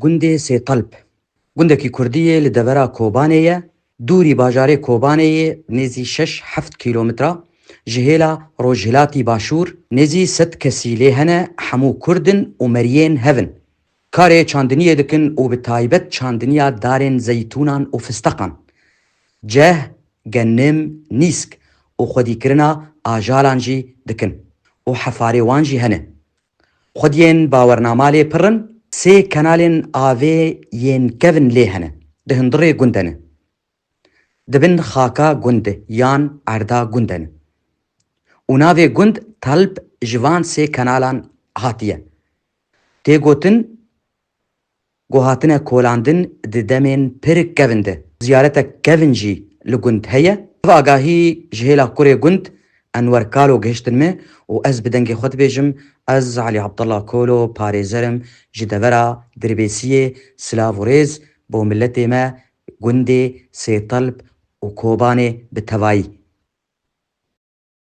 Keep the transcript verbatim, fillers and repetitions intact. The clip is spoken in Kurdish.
Gundê Sêtelp. Gundekî kurdî yê li devera Kobanê ye. Dûrî bajarê Kobanê yê nêzî şeş heft kîlometre. Ji hêla rojhilatî başûr nêzî sed kesî lê hene, hemû kurd in û meriyên hev in. Karê çandiniyê dikin û bi taybet çandiniya darên zeytûnan û fisteqan. Ceh, genim, nîsk û xwedîkirina ajalan jî dikin û hefarê wan jî hene. Xwediyên bawernama lê pir in, sê kenalên avê yên kevin lê hene, di hundirê gund de ne. Di bin xaka gund de yan erda gund de ne. Û navê gund Telp ji van sê kenalan hatiye. Tê gotin ku hatine kolandin di demên pir kevin de. Ziyaretek kevin jî li gund heye. Ev agahî ji hêla kurê gund Enwer Kalo gihiştin me û ez bi dengê xwe dibêjim, ez Elî Abdullah Kolo parêzer im ji devera Dirbêsiyê, silav û rêz bo miletê me, gundê Sêtelp û Kobanê bi tevayî.